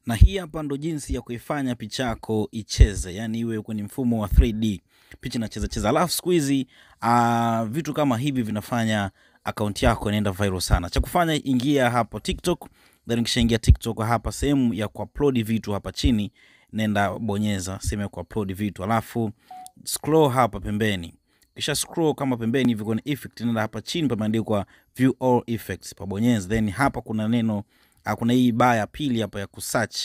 Na hii hapa ndo jinsi ya kuifanya picha yako icheze, yani iwe kwenye mfumo wa 3D, picha inacheza cheza. Alafu siku hizi vitu kama hivi vinafanya akaunti yako inaenda viral sana. Cha kufanya, ingia hapo TikTok, then ukishaingia TikTok hapa sehemu ya kuupload vitu hapa chini, nenda bonyeza sehemu ya kuupload vitu, alafu scroll hapa pembeni. Kisha scroll kama pembeni hivi kwenye effect, nenda hapa chini pameandikwa view all effects, pabonyeza. Then hapa kuna neno, kuna hii baa ya pili hapa ya kusearch,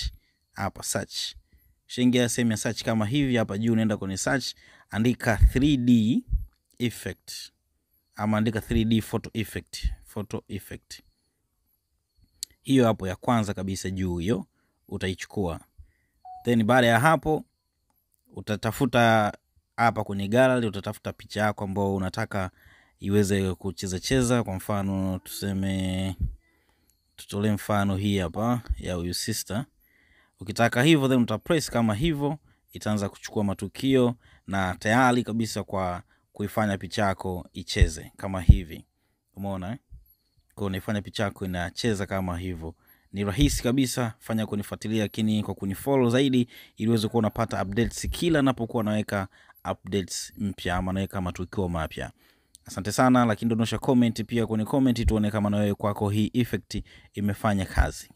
hapa search. Kishaingia sehemu ya search kama hivi hapa juu, nenda kwenye search, andika 3D effect ama andika 3D photo effect, photo effect. Hiyo hapo ya kwanza kabisa juu, hiyo utaichukua. Then baada ya hapo utatafuta hapa kwenye gallery, utatafuta picha yako ambayo unataka iweze kucheza cheza. Kwa mfano tuseme, tutolee mfano hii hapa ya huyu sister. Ukitaka hivyo, then utapress kama hivyo, itaanza kuchukua matukio na tayari kabisa kwa kuifanya picha yako icheze kama hivi. Umeona eh? Kwa unaifanya picha yako inacheza kama hivyo. Ni rahisi kabisa, fanya kunifuatilia, lakini kwa kunifollow zaidi ili uweze kuwa unapata updates kila napokuwa naweka updates mpya ama naweka matukio mapya. Asante sana, lakini dondosha comment pia kwenye comment tuone kama na wewe kwako hii effect imefanya kazi.